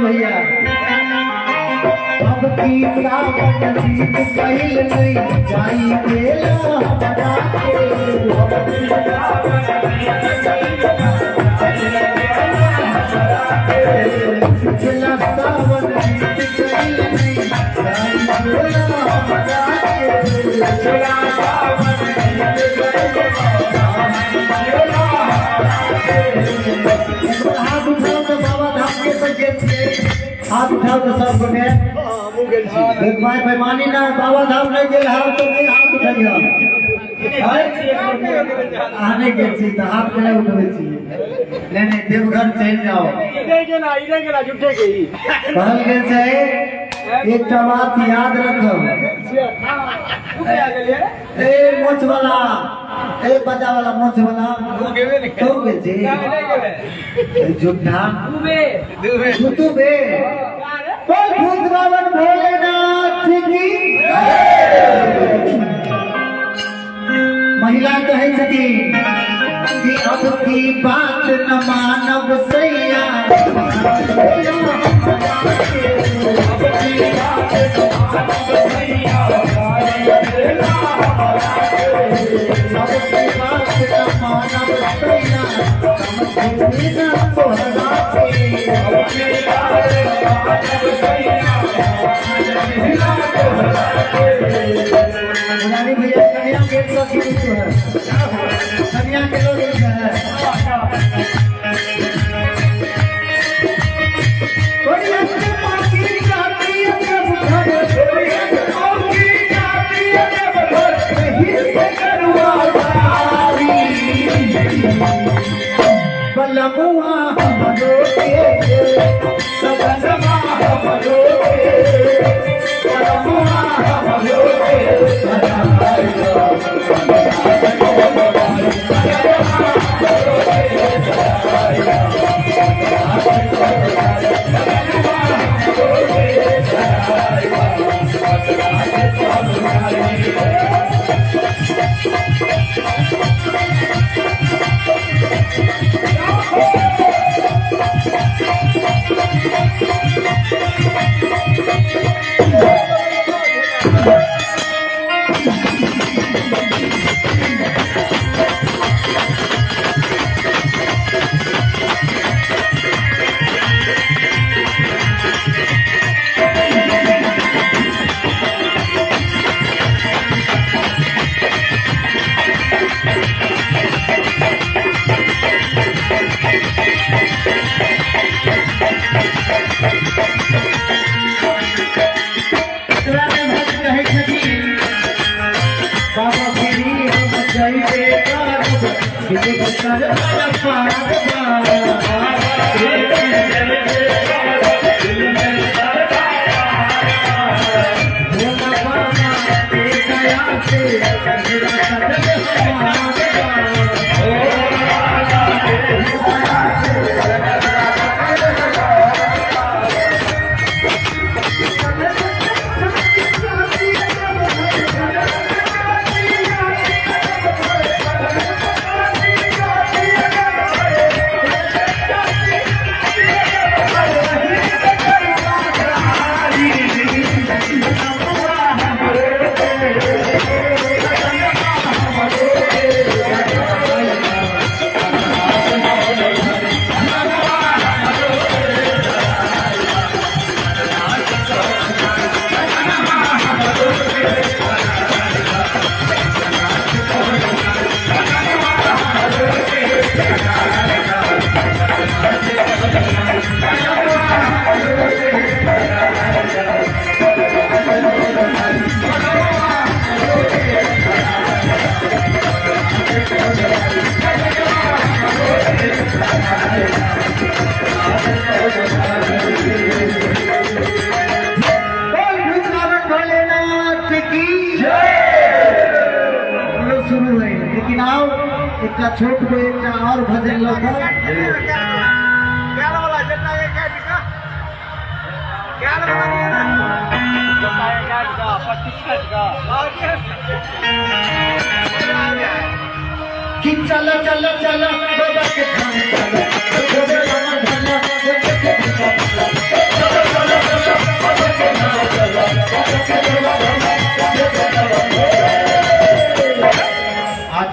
भैया अब की सावन बीत गइल नहीं जाई गेला हमरा के। अब की सावन बीत गइल पिछला सावन बीत गइल नहीं जाई गेला हमरा के। पिछला सावन बीत गइल गेला हमरा के। हाथ उठाओ तो बाबा धाम के संकेत छियै, हाथ उठाओ तो सब गोटे। भाई बेमानी ना, बाबा धाम नहीं गेल हम तो नहीं हाथ उठैया। अहाँ नहि गेल छी तऽ हाथ केना उठबै छी? नहीं नहीं, देवघर चलि जाओ। कहल गेल छै एकटा बात याद रखब, ए मोछ वाला, ए बजा वाला, मोछ वाला तो गेल छी झूठा झूठू बे। बोल भूत बाबन भोलेनाथ की। महिला कहै छथिन कि अब की बात न मानब सैया, अब की बात न मानब सैया, हम न तोहरा के। मुरारी भैया कन्या के सखी तो है, कन्या के लोग है। बलमुआ हमरो के, सजनवा हमरो के, बलमुआ हमरो के। एकरा में भक्त कहै छथिन बाबा गिरी हम जइबे करब, देव कर पार भोला बाबा के दया से पूरा सकल हमार बा। बोल भूतनाथ भोलेनाथ की जय। शुरू है, लेकिन आओ एकटा छोट को एकटा और भजन लऽ कऽ। कि चल चल चल बाबा के धाम चल,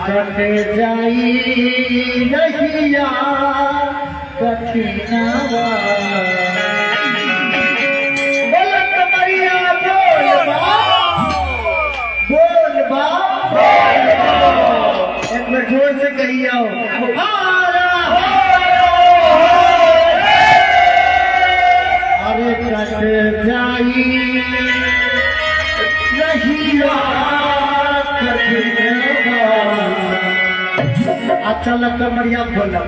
कटे जाई रहिया कठिनवा। बोल कमरिया बोल बा, बोल बा, एक बार जोर से कहियो अरे कट जाई रहिया कठिनवा। अच्छा लगता मरिया बोला।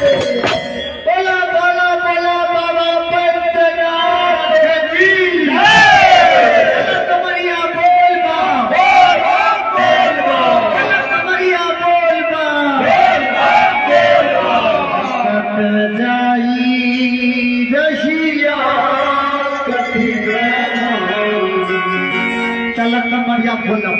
बोला बोला बोला बाबा पंचनाथ की जय। कमरिया बोल बा, बोल बा, बोल बा। कमरिया बोल बा, बोल बा, बोल बा। कट जाई रहिया कठिन। चल कमरिया बोला।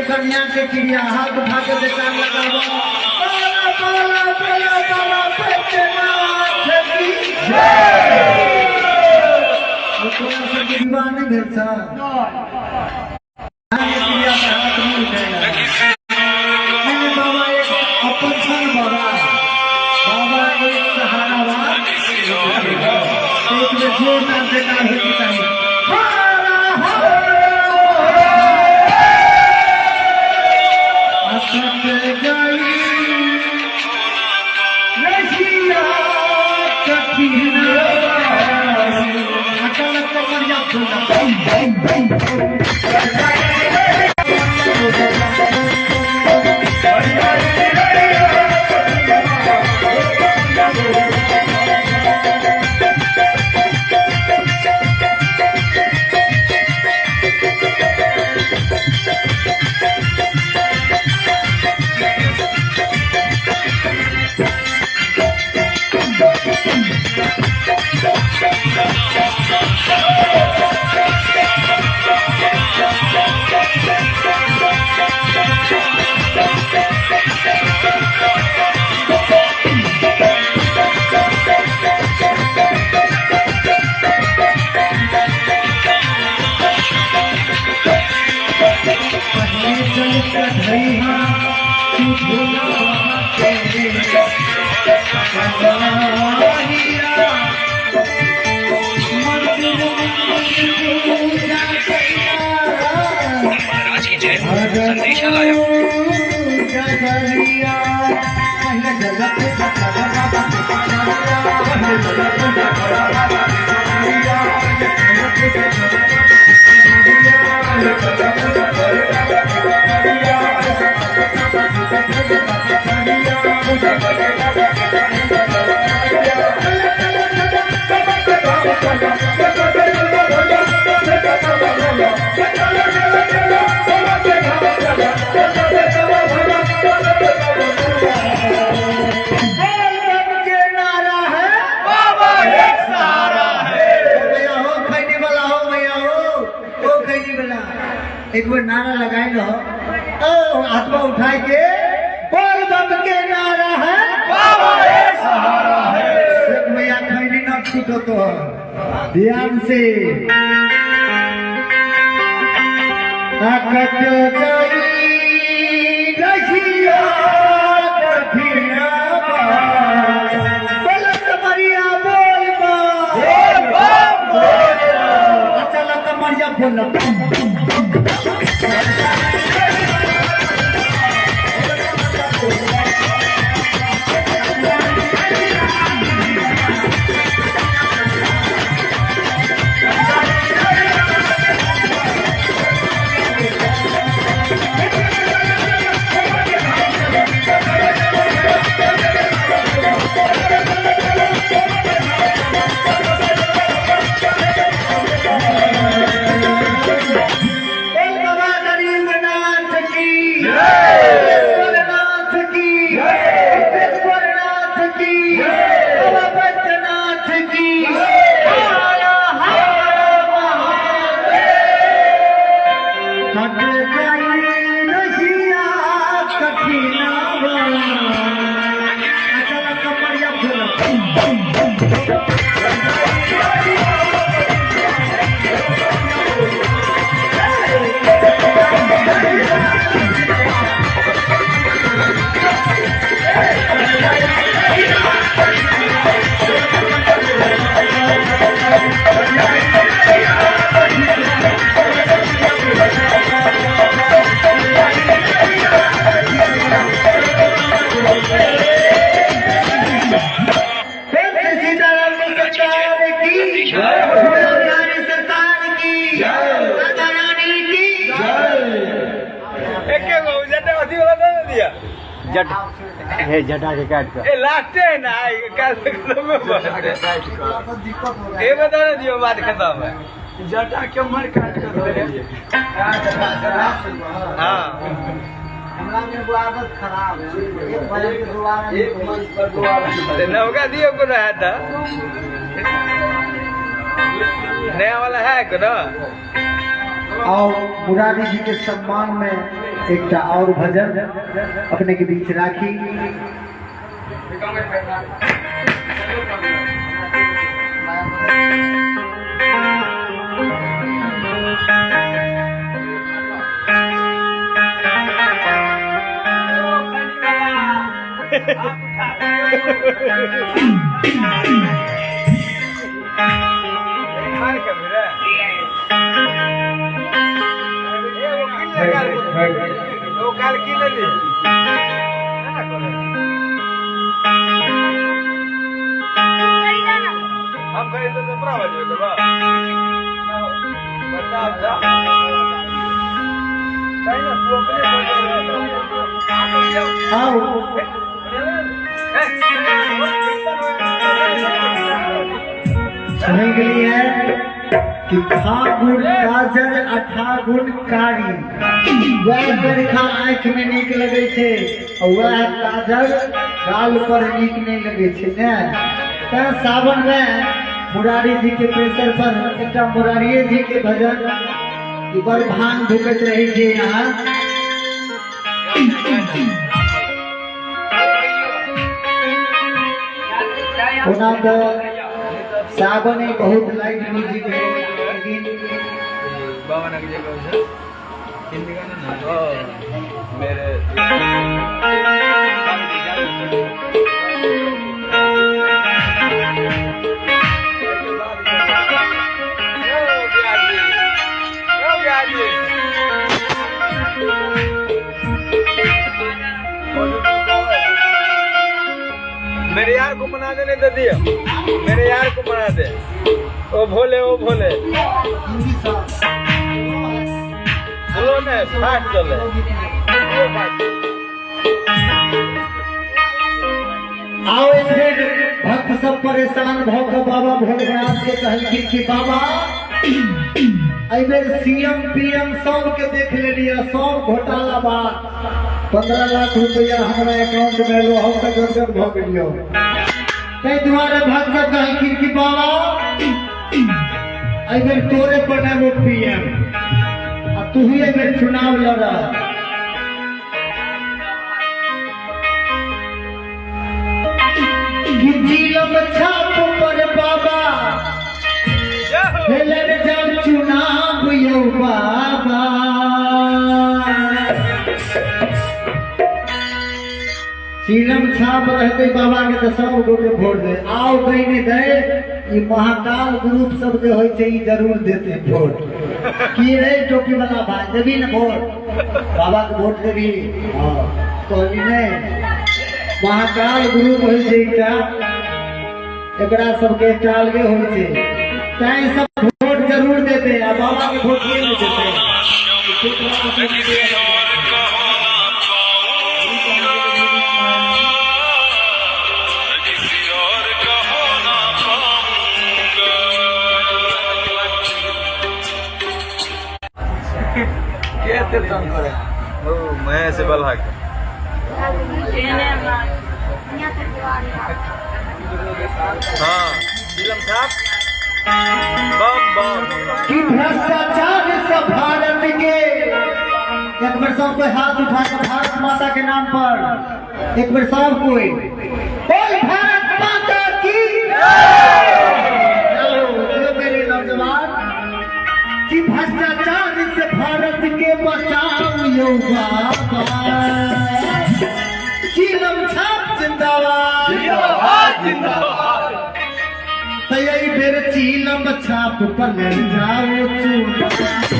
कन्या के क्रिया हाथ उठा के बेकार लगाओ। बोला बोला बोला पंचनाथ की जय। तोरा सबके विवाह नहि भेल छौ? क्रिया पर हाथ पहले चल चढ़ैहा तू भोला बाबा के कवरिया। मंदिर मंदिर पूजा कैला महाराज की जय हो। संदेशा लाया। डगरिया। पहले जल पूजा कर बाबा के कवरिया। पहले जल पूजा कर बाबा के कवरिया। पहले जल पूजा कर बाबा के कवरिया। पहले जल पूजा कर बाबा के बोल बम के नारा है बाबा एक सहारा है। भैया हो खैनी वाला हो भैया हो ओ खैनी वाला एक बार नारा लगाए लो ओ आत्मा उठाए के बोल बम के नारा है बाबा एक सहारा है। एक भैया खैनी ना छूटो तो ध्यान से ताकत जाई रसिया कठिना बोल कमरिया बोल बा बोल बम बोल बम। अच्छा लगा मरिया बोल बोल बाबा गरीबनाथ की विश्वनाथ की विश्वनाथ की बाबा बैद्यनाथ की हर हर महादेव। कट गई रहिया कठिनावा। अच्छा कमरिया बोलो। फिर से सीताराम सरकार की रानी सरकार की राधा रानी की एके गो जटा अथी वाला दे ना दिया। जट हे जटा के काट कर ए लास्टे है ना आई काल से खत्म हो गया। ए बता ना दियो बात खत्म है। जटा के मर काट कर दे। हाँ हमरा में एगो आदत खराब है, एक भजन के दोबारा नहीं कहै। तो नौका दियो कोनो है तो नया वाला है कोनो। और मुरारी जी के सम्मान में एक और भजन अपने के बीच राखी। मार के भी रे। ए वो किन ले काल वो काल की ले ली ना करे। हम करे तो पूरा बजे के बा बता जा कहीं ना तू अपने आओ कहे के लिए कि फागुन काजर अठागुन कारी, वह बरखा आँख में नीक लगे छे और वह काजर गाल पर नीक नहीं लगे छे ने। तैं सावन में मुरारी जी के प्रेशर पर एकटा मुरारिये जी के भजन ई बड़ भांग ढुकैत रहे छे यहाँ। ओना तो सावन में बहुत लाइट म्यूजिक है, लेकिन बाबा नगर जगह है। मेरे मेरे यार को मना देने दे दिया, मेरे यार को मना दे। ओ भोले, ओ भोले, बोलो ने फाट चले। आओ फिर भक्त सब परेशान भ के बाबा भोलेनाथ के कहलखिन कि बाबा एहि बेर सीएम पीएम सब के देख लेलियै, सब घोटाला बात, 15 लाख रुपया हमरा अकाउंट में एलो, हम तऽ गदगद भऽ गेलियौ। ताहि दुआरे भक्त सब कहलखिन कि बाबा एहि बेर तोरे बनेबो पीएम, आ तू ही एहि बेर चुनाव लड़। चिलम छाप पर बाबा लड़ जाओ चुनाव यौ बाबा। चिलम छाप रहते बाबा के तो सब गोटे वोट दे, आओ दे नहीं दे, ई महाकाल ग्रुप सब जे होइ छै ई जरूर देते वोट। की रे टोपी वाला भाई देबी ने वोट, बाबा के वोट देबी? हाँ कहली नहीं, महाकाल ग्रुप होइ छै एकटा, एकरा सबके एकटा अलगे होइ छै, तैं सब वोट जरूर देते आ बाबा के वोट नहीं देते। ओ मैं से बलहा के। हाँ चिलम छाप बम बम कि भ्रष्टाचार से भारत के, एक बार सब कोई हाथ उठा के भारत माता के नाम पर, एक बार सब कोई बोल भारत माता की। चलो मेरे नौजवान कि भ्रष्टाचार से भारत के बचाओ यो बाबा। चिलम छाप जिंदाबाद जिंदाबाद जिंदाबाद। तो यही बेर चिलम छाप पर ले जाओ चुनाव।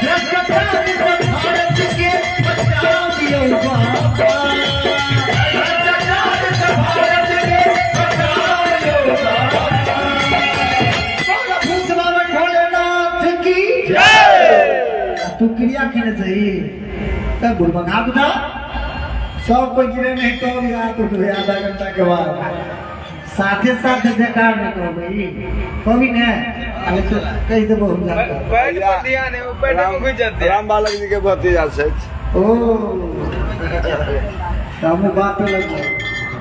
भ्रष्टाचार से भारत के बचाओ यो बाबा। भ्रष्टाचार से भारत के बचाओ यो बाबा। बोलो भूत बाबा भोलेनाथ की जय। तू क्रिया खेने चाहिए तब गुरबंगा बुझा सब कोई गिरे नहीं तो याद उठबे आधा घंटा के बाद साथे साथे जयकार नहीं कहबै कभी ने अरे तो कहि देबो हम जाके। बैठ पर ध्यान है, वो बैठ में घुस जाते हैं। राम बालक जी के भतीजा छै। ओ हमू बात लगो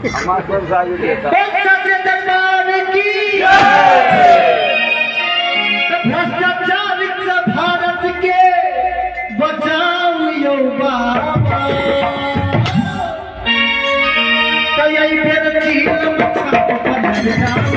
हमार कोन साहब के सच्चे दरबार की भ्रष्टाचार से भारत के बचाओ यो बाबा। तो यही बेर चिलम छाप पर जाओ।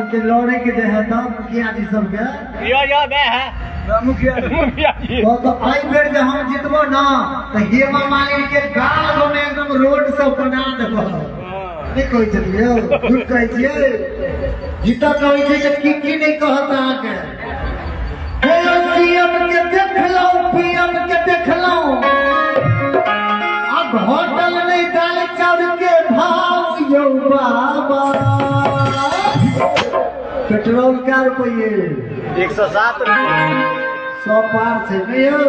सबके लड़े के जे है तब मुखिया जी सबके मुखिया जी। तो एहि बेर जे हम जितबो ना तऽ हेमा मालिनी के गाल में एकदम रोड सब बना देबो। नहीं कहै छलियै, झूठ कहै छियै। जीता कहै छै जे की की नहीं कहत अहाँके। हे सीएम के देखलहुँ, पीएम के देखलहुँ, आ घटल नहीं दाल चाउर के भाव यौ बाबा। पेट्रोल क्या रुपये? 107 रुपये। 100 पार छै नहीं यौ।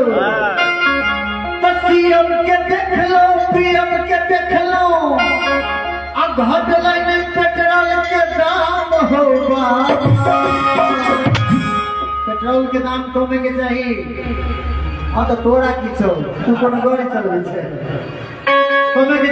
तऽ सीएम के देखलहुँ, पीएम के देखलहुँ, आ घटलै नहि पेट्रोल के दाम हो बाबा। पेट्रोल के दाम कमे के चाही। हाँ, तऽ तोरा की छौ, तू कोनो गाड़ी चलबै छै? कमे के।